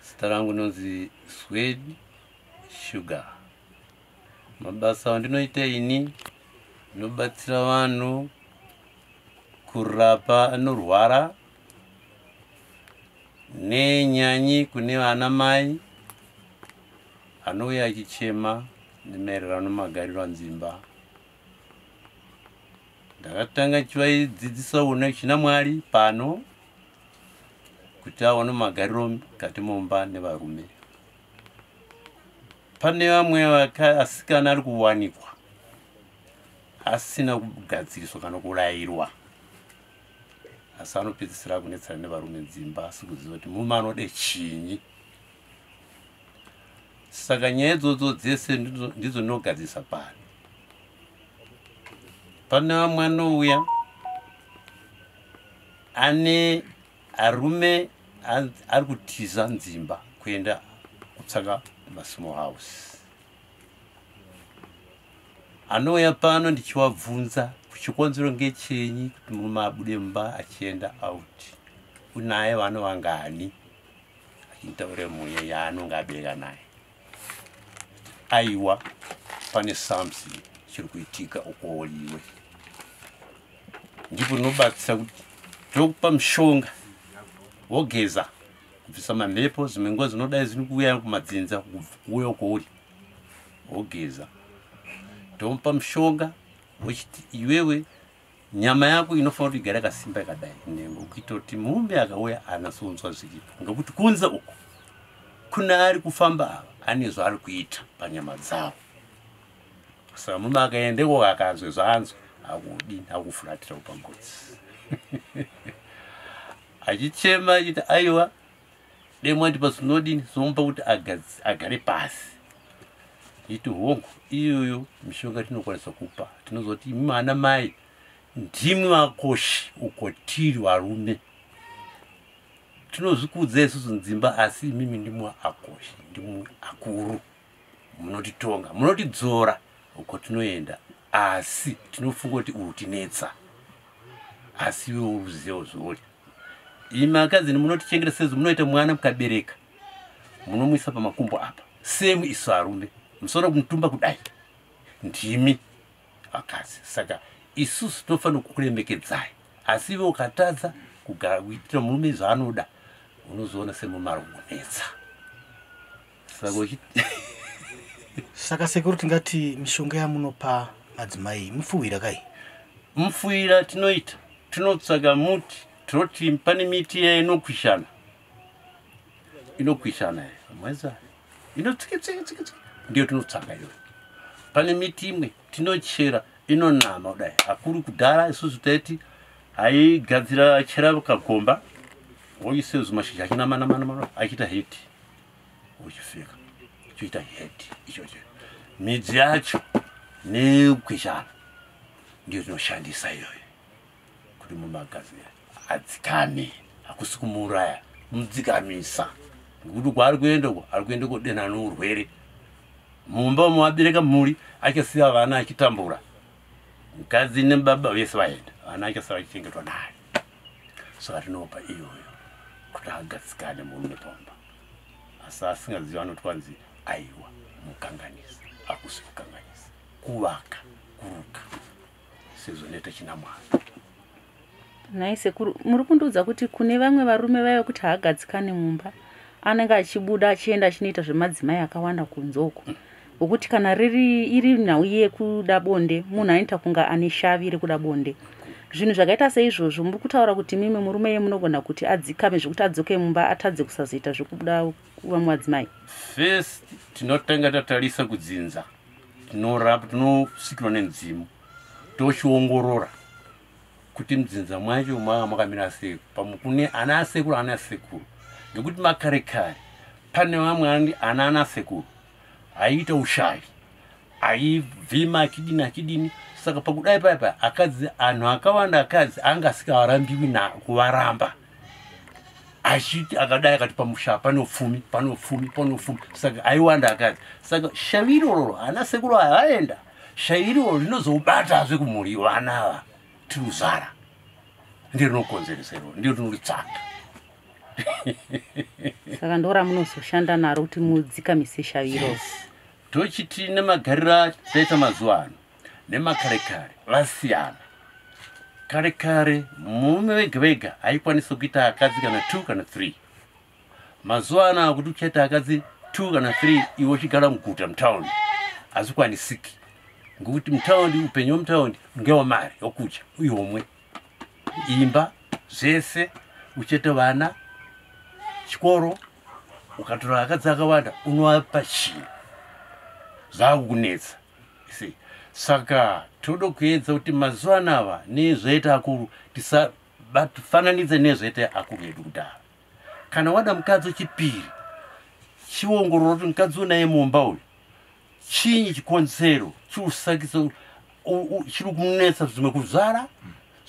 Zita rangu rinonzi Swed Sugar. Mabasa andinoita ini, ndinobatsira vanhu kurapa anorwara, nenyanyi kune vana mai anouya achichema nemaererano nemagariro anzimba. Ndakatanga chivaidzidzisa une chinamwari pano kuti aone magariro mukati mumba nevarume. Pane vamwe asikana ari kuwanikwa asina kugadziriswa kana kurayirwa, asi anopedzisira kunetsana nevarume dzimba, asi kuziva kuti murume anode chinyi. Saka nyaya idzodzo dzese ndidzo ndinogadzirisa pano. Pane vamwe anouya ane arume ari kutiza nzimba kuenda kutsvaka masmall house, anouya pano ndichiwabvunza chikonzero ngechenyi kuti murume abude mumba achienda out, unaye vana vangani, achinditaurira mhuya yaanonge abereka naye. Aiwa, pane something chiri kuitika ukooliwe. Ndipo ndinobatsira kuti tokupa mushonga wogeza kubvisa mamhepo, dzimwe nguva dzinodai dziri kuuya kumadzinza kuuya ukouri, wogeza, tomupa mushonga wochiti iwewe nyama yako inofanira kuti igare yakasimba yakadai nhengo, kuitira kuti murume akauya anatsonzwa zviripo, ngekuti kunze uko kune ari kufamba ava ane zvaari kuita panyama dzavo. Saka murume akaendeko akanzwe zvaanzwa, akudini? Akufuratira kupagotsi achichema achiti, "Aiwa, demwati pasinodini." Zvomupa kuti agare pasi. Iti hongu, iyoyo mishonga tinokwanisa kupa. Tinozoti imi ana mai ndimwi vakoshi uko tiri varume, tinozvikudza isusu nzimba, asi imimi ndimwe akoshi, ndimwe akuru, munotitonga, munotidzora uko tinoenda, asi tinofunga kuti uri tinetsa, asi iwe uri kuzivawo zvauri. Imi akadzi munotichengeta sezvo munoita mwana, mukabereka munomuisa pamakumbo apa, semu isu arume musoro kumutumba kudai, ndimi vakadzi. Saka isusu tinofanira kukuremekedzai, asi iwe ukatadza kugara kuitira murume zvaanoda, unozoona semurume ari kukunetsa. Saka Saka sekuru, tingati mishonga yamunopa madzimai mupfuhwira kai? Mupfuhwira tinoita, tinotsvaga muti, tinoti pane miti iya inokwishana, inokwishana mweza inotsike tsike tsike tsike, ndiyo tinotsvaga iyoyo. Pane miti imwe tinochera inonama kudai. Akuru kudhara isusu taiti aigadzira, chera kagomba, woise zvimashizha achinamanamanama achiita heti, uchifeka choita heti ichocho. Midzi yacho nekwishana ndiyo tinoshandisa iyoyo kuti mumagazi adzikame. Hakusi kumuuraya, kumudzikamisa, ngekuti kwaari kuenda uko ari kuenda kodenha nourwere mumba umo abereka mhuri, achasiya vana achitambura, mukadzi nebaba vese vaenda, vana achasara achichengetwa naye. Saka tinopa iyoyo kuti agadzikane murume pamba. Asi asingazivi anoti kwanzi aiwa, mukanganisa. Hakusi kukanganisa, kuvaka, kuruka sezvo neta chinamwari. Nhai sekuru, muri kundiudza kuti kune vamwe varume vaiva kuti haagadzikani mumba, anenge achibuda achienda achinoita zvemadzimai akawanda kunze uko, wekuti kana riri iri nhau yekuda bonde, munhu anoita kunga ane shavi rekuda bonde, zvinhu zvakaita seizvozvo? Muri kutaura kuti mimi murume iye munogona kuti adzikame zvekuti adzoke mumba atadze kusazoita zvekubuda vamwe madzimai? First tinotanga tatarisa kudzinza, tinorapa, tinosvikirwa nemudzimu, tochiongorora kuti mudzinza mwacho mava makamira sei, pamwe kune ana asekuru, ana sekuru, ngekuti makare kare pane vamwe ana sekuru aiita ushavi, aivhima, achidini achidini. Saka pakudai paya paya akadzi, anhu akawanda akadzi anga asikavarambiwi na kuvaramba, achiti akadai akati pamusha pane upfumi, pane upfumi, pane upfumi, saka aiwanda akadzi. Saka shavi irororo ana sekuru aya vaenda, shavi iroro rinozobatazve kumhuri, vana ava tiri kuzvara, ndiro rinokonzeresa iroro, ndiro rinoritsvaka. Saka ndo ramunozoshanda naro kuti mudzikamise shavi iroro. Tochiti nemagariro ataita mazuva ano nemakare kare vasiyana. Kare kare murume vega vega aikwanisa kuita akadzi kana 2 kana 3. Mazuva ano akuti uchaita akadzi 2 kana 3 iwe uchigara muguta mutaundi hazvikwanisiki, ngokuti mutaundi upenyu hwemutaundi ngewamari wokudya uyomwe imba zvese uchaita vana chikoro. Ukatora akadzi akawanda unovapa chii? Zvakukunetsa. See, saka toda kuedza kuti mazuva anava nezvaita akuru tisafananidze nezvaita akuru edu kudhara. Kana wada mukadzi wechipiri, chiongorora kuti mukadzi unaye mumba uyu chinyi chikonzero chiusakisa chiri kumunetsa, zvimwe kuzvara,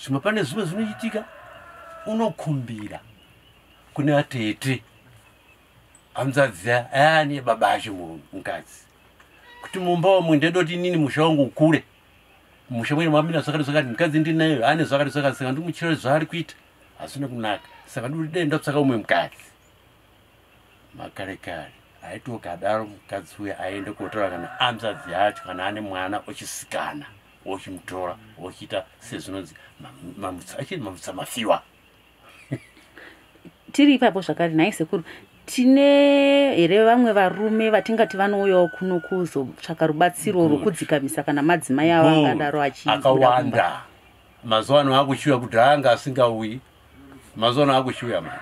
zvimwe pane zvimwe zvinoitika. Unokumbira kune atete hanzvadzi ayani baba acho mukadzi kuti mumba umu ndedoti inini musha wangu ukure, musha mwene mamira zvakati zvakati, mukadzi ndinayo ane zvakati zvakati, saka ndimuchira zvaari kuita hazvina kunaka, saka ndidei ndatsvaka umwe mukadzi. Makare kare aiti ukadaro mukadzi uya aende kotora kana hanzvadzi yacho kana ane mwana ochisikana ochimutora ochiita sezvinonzi mamutsa mafiwa. Tiri ipapo zvakare, nhai sekuru, tine here vamwe varume vatingati vanouyawo kuno kuzotsvaka rubatsiro rwokudzikamisa kana madzimai avo angadaro achibuda kumba? Akawanda mazuva ano akuchiuya. Kudhaya anga asingauyi, mazuva ano akuchiuya manje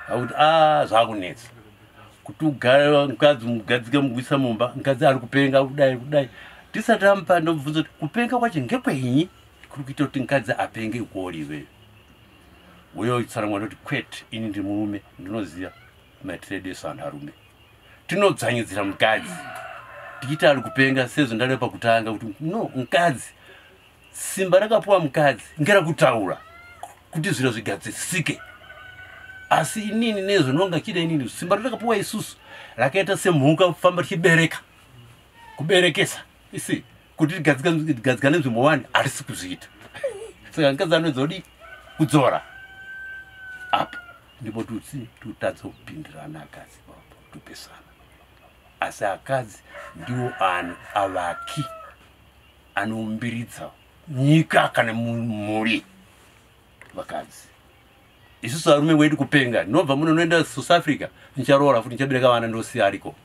akuti a zvakunetsa kuti ugare mukadzi mugadzike mukuisa mumba, mukadzi ari kupenga kudai kudai. Tisati amupa ndobvunza kuti kupenga kwacho ngekwenyi kuri kuita kuti mukadzi apenge ikori iweyo? Uye uchitsanangura kuti kwete, ini ndiri murume, ndinoziva maitiro edu esu anhu arume, tinodzvanyidzira mukadzi tichiiti ari kupenga. Sezvo ndareva pakutanga kuti no, mukadzi simba rakapiwa mukadzi ngerakutaura kuti zviro zvigadzisike, asi inini nezvinonga chida inini simba ratakapiwa isusu rakaita semhuka kufamba tichibereka kuberekesa isi kuti tigadzikane nzvimbo wani hatisi kuzviita. Saka mukadzi anodzodi kudzora apo ndipo tutsi tutadza kupindirana akadzi papo tupesana. Asi akadzi ndiwo anhu avaki anoumbiridza nyika kana mumhuri vakadzi. Isusu varume wedu kupenga, ndinobva muno noenda South Africa, ndicharoora futi, ndichabereka vana ndosiya ariko.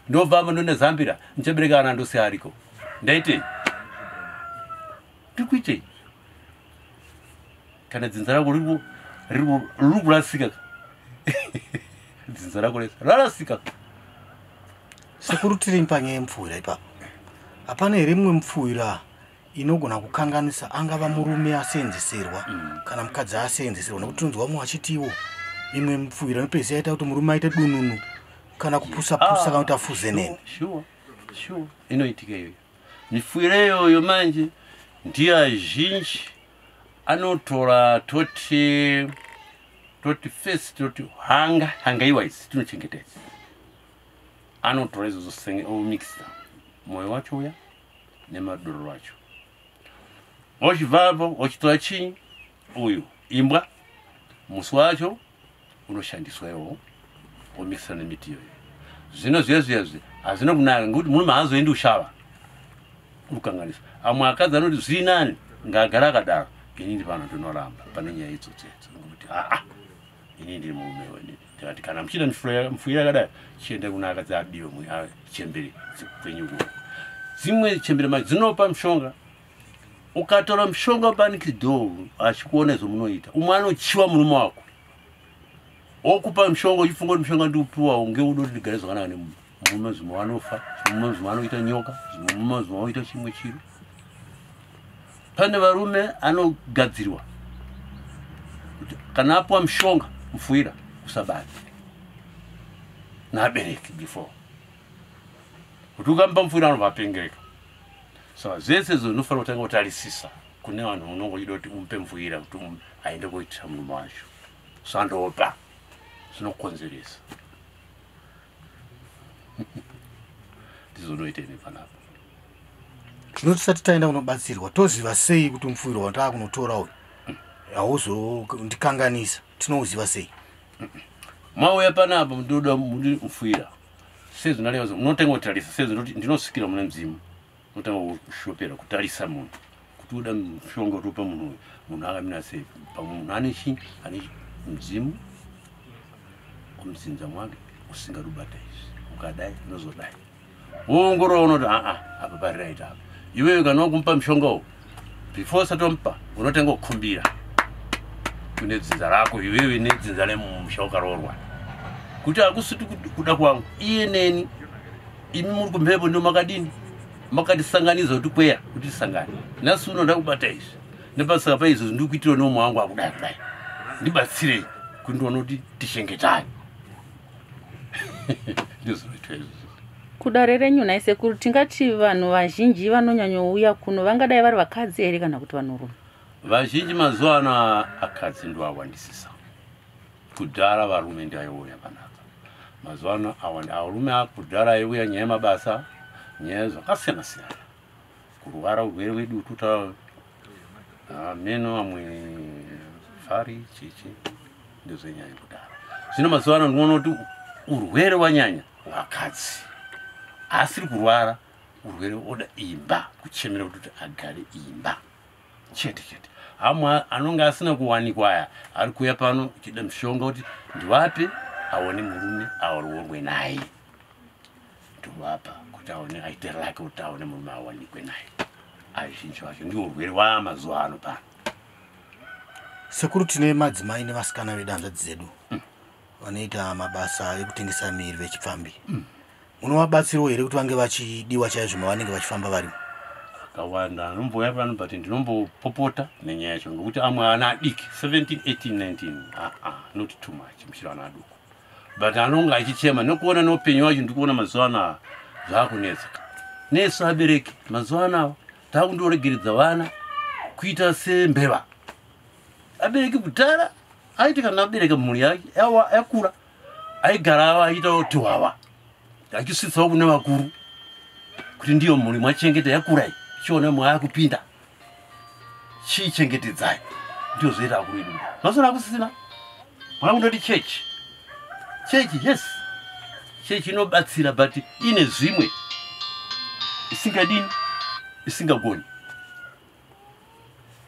Ndobva apa ndoenda Zambia, ndichabereka vana ndosiya ariko. Ndaitei? Ndiri kuitei kana dzinza rako riri kurasika? Dzinza rako rese rarasika. Sekuru, tiri panyaya yemupfuwira ipapo, hapana here mumwe mupfuwira inogona kukanganisa angava murume aseenzeserwa kana mukadzi aseenzeserwa? Nekuti tinonzwa vamwe vachitiwo imwe mupfuwira inopedzisa yaita kuti murume aite dununu kana kupusa pusa kana kuti afuzenene. Sure, inoitika iyoyo. Mipfuwiro iyoyo manje ndiyo azhinji anotora. Toti first toti hanga hangaiwa idzi tinochengeta idzi, anotora izvozvo omixa mwoyo wacho uya nemadororo acho, ochibvapo ochitora chinyi uyu imbwa, musi wacho unoshandiswa iwowo, omixa nemiti iyoyo. Zvino zviya zviya zvi hazvina kunaka ngekuti murume haazoendi ushava kukanganisa. Amwe akadzi anoti zviri nani ngaagara akadaro. Inini pano ndinoramba pane nyaya idzodzo idzo ngekuti aa inini ndiri murume wenini. Ndikati kana muchida mfuira yakadai, chiende kuna akadzi abiwe chembere kwenyu kuno. Dzimwe chembere manje dzinopa mushonga. Ukatora mushonga panikidho achikuona izvo munoita, umwe anochiwa murume wako wokupa mushonga uchifunga kuti mushonga ndiupiwa ngeuda kuti ndigare zvakanaka nemurume. Zvimwe vanofa, zvimwe zvimwe vanoita nyoka, zvimwe murume zvimwe vanoita chimwe chiro. Pane varume anogadzirwa kuti kana apiwa mushonga mupfuwira usabata naabereki before, kuti ukamupa mupfuwira anobva apengereka. Saka zvese izvo unofanira kutanga kutarisisa kune vanhu unonge uchida kuti umupe mupfuwira kuti aende koitira murume wacho. Zvandopa zvinokonzeresa ndizonoitei nepanapa. Zvino tisati taenda kunobatsirwa, toziva sei kuti mupfuwiro wandaa kunotora uyu hauzondikanganisa? Tinouziva sei? Mauya panapa ndoda mufuyira sezvinareva, unotenga kutarisa sezvinoti ndinosvikira mune mudzimu, unotanga kushopera kutarisa munhu kuti uda mushonga kuti upe munhu uyu, munhu akamira sei. Pamwe munhu ane chii, ane mudzimu kumudzinza mwake usingadi kubata izvi, ukadai unozodai, woongorora unoti aa, apa pari right apa. Iwewe kana wakumupa mushonga uwu, before usati wamupa unotenga kukumbira kune dzinza rako iwewe nedzinza remumusha wakaroorwa kuti hakusiti kuda kwangu, iye neni, imi muri kumhepo, ndo makadini makatisanganisa kuti kweya kuti tisangane. Nhasi unoda kubata izvi nepasaka paizvozvo ndiri kuitira neumwe wangu akudai kudai, ndibatsirei kuti ndione kuti tichengetane. Ndizvinoitwa izvozvo. Kudare renyu nhai sekuru, tingati vanhu vazhinji vanonyanyouya kuno vangadai vari vakadzi here kana kuti vanhurume? Vazhinji mazuva ano akadzi ndo awandisisa. Kudhara varume ndiaiuya panapa, mazuva ano awanda arume. Akudhara aiuya nyaya yemabasa, nyaya zvakasiyana siyana, kurwara, urwere hwedu tuta meno, amwe fari chichi, ndozvenyaya yekudhara. Zvino mazuva ano ndinoona kuti urwere wanyanya hwakadzi, asiri kurwara urwere oda imba, kuchemera kuti agare imba chete chete. Amwe anonge asina kuwanikwa aya ari kuuya pano uchida mushonga kuti ndivape aone murume aroorwe naye, ndovapa kuti aone aite rake kuti aone murume awanikwe naye. Azhinji vacho ndiwo urwere waamazuva ano pano. Sekuru, tine madzimai nevasikana vedu, hanzvadzi dzedu vanoita mabasa ekutengesa miviri vechipfambi. Munovabatsirawo here kuti vange vachidiwa chaizvo mavanenge vachifamba varimo? Akawanda anombouya pano, but ndinombopopota nenyaya yacho ngekuti amwe ana adiki 17, 18, 19, aa, not too much, muchiri ana aduku, but anonge achichema nekuona neupenyu wacho. Ndikuona mazuva anaa zvaakunetsa nesu abereki. Mazuva anaa takundoregeredza vana kuita sembeva. Abereki kudhara aiti kana abereka mhuri yake yakura, aigara achiita tiwawa, achisvitsawo kune vakuru kuti ndiyo mhuri mwachengeta yakura iyi, chiona mwaakupinda, chiichengetedzai. Ndiyo zvoita akuru edu. Mazuva akusisina, mwakundoti chechi, chechi. Yes, chechi inobatsira, but ine zvimwe isingadini, isingagoni.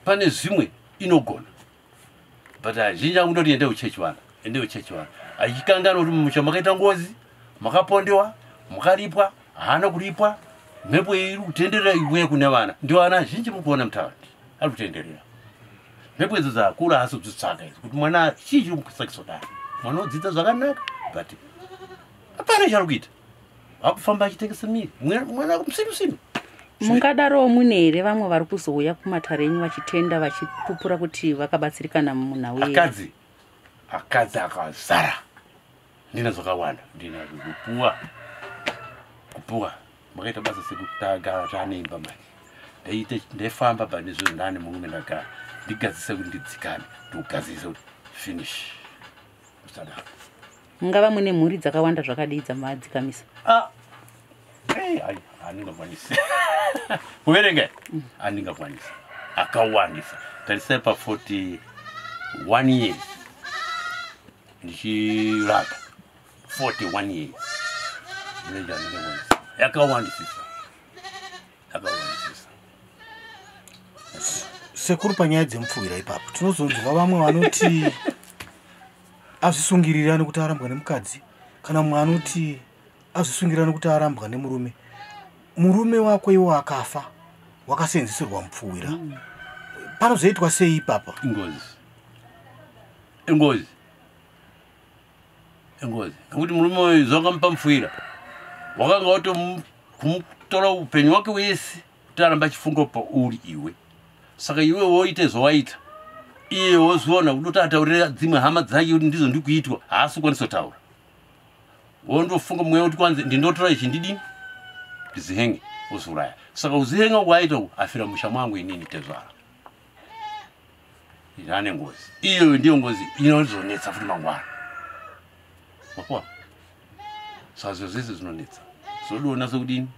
Pane zvimwe inogona, but azhinji akundoti ende kuchechi vana, ende kuchechi vana, achikanganwa kuti mumusha makaita ngozi, makapondewa, mukaripwa, haana kuripwa, mhepo iyi iri kutenderera iuye kune vana. Ndio ana azhinji mukuona mutaundi ari kutenderera. Mhepo idzo dzakura asi kudzitsvaka idzi kuti mwana chii chiri mukusakisodai. Mwana odzidza zvakanaka, but hapana chaari kuita, akufamba achitengesa miri, mwana musinu sinu. Mungadarowo mune here vamwe vari kuzouya kumatare enyu vachitenda, vachipupura kuti vakabatsirikana munhau iyi? Akadzi, akadzi akazara. Ndina zvakawanda, ndina kupuwa, kupuwa makaita basa sekutagara taane imba manje. Ndaite ndaifamba pane zvinhu, ndane murume, ndagara ndigadzise kuti ndidzikame, ndikugadzirisa kuti finish, usadaro. Mungava mune mhuri dzakawanda zvakadii dzamadzikamisa? Ah, hey, ai, handingakwanisi kuverenga, handingakwanisi, akawandisa. Tarisai pa 41 years ndichirapa, 41 years mrenje, handingakwanisi, yakawandisisa, yakawandisisa. Sekuru, panyaya dzemupfuwira ipapo, tinozonzwa vamwe vanoti azvisungirira nekuti arambwa nemukadzi, kana mumwe anoti azvisungirira nekuti arambwa nemurume. Murume wako iwo akafa, wakasenzesirwa mupfuwira, panozoitwa sei ipapa? Ingozi, ingozi, ingozi, nekuti murume uyu zvakamupa mupfuwira wakanga watomumutora upenyu wake wese kuti aramba achifunga pauri iwe. Saka iwe woite zvawaita, iye wozoona kudoti ataurira dzimwe hama dzake kuti ndizvo ndikuitwa, haasi kukwanisa kutaura. Wondofunga mweya kuti kwanzi ndindotora ichi ndidini, ndizihenge, wozouraya. Saka uzihenga kwaita uku, afira musha mwangu inini tezvara, ane ngozi iyoyo. Ndiyo ngozi inozonetsa futi mangwana, makuwa. Saka zviro zvese zvinonetsa, zvinodiwa unase kudini,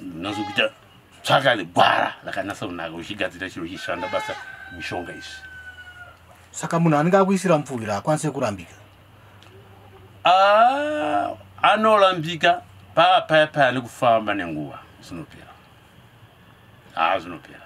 unase kuita tsvaka gwara rakanasa kunaka, uchigadzira chiro chishanda basa mishonga izvi. Saka munhu anenge akuisira mupfuhwira haakwanise kurambika? Ah, anorambika paa paya paya nekufamba nenguva, zvinopera. Haa, zvinopera.